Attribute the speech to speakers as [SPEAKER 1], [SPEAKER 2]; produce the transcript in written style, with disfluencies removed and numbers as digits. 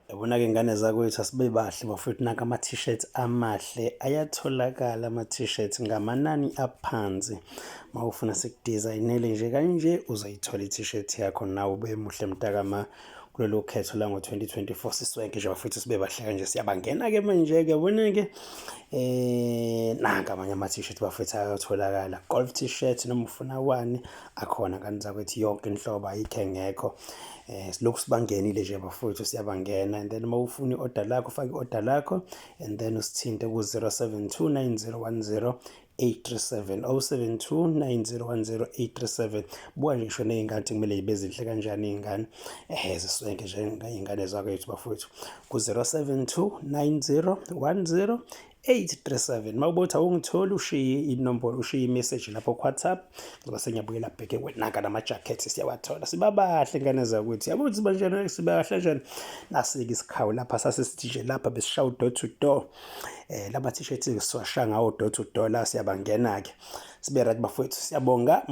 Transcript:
[SPEAKER 1] Yabona-ke ngane zakwethu, asibe bahle bafowethu. Nanka ama-t-shirt amahle ayatholakala, ama-t-shirt ngamanani aphansi. Uma ufuna sikudizayinele nje kanje, uzoyithola i-t-shirt yakho nawe ube muhle mntakama kulolu khetho lango-2024. Siswenke nje bafowethu, sibe bahle kanje. Siyabangena-ke manje-ke, yabona-ke nanka amanye ama-t-shirt bafowethu ayatholakala, golf t-shirt noma ufuna wani akhona ngane zakwethu, yonke inhlobo ayikho engekho. Silokhu sibangenile nje bafowethu, siyabangena. And then uma ufuna i-order lakho, ufake i-order lakho and then usithinte ku-072 9010 837, 072 9010 837. Buka nje ngisho ney'ngane kumele yibe zinhle kanjani iy'ngane, ziswenke nje iy'ngane zakwethu bafowethu, ku-072 9010 837. Uma ubuthi awungitholi, ushiye inombolo, ushiye i-message lapho ku-WhatsApp, ngoba sengiyabuyela bheke nanka nama-jackets siyawathola. Sibabahle ngane zakwethu, yabo ukuthi sibanjani, sibahle kanjani. Nasike isikhawu lapha, sasesithi nje lapha besishaya door to door, lama t-shirt siwashaya ngawo door to door la. Siyabangena-ke, sibe right bafowethu, siyabonga.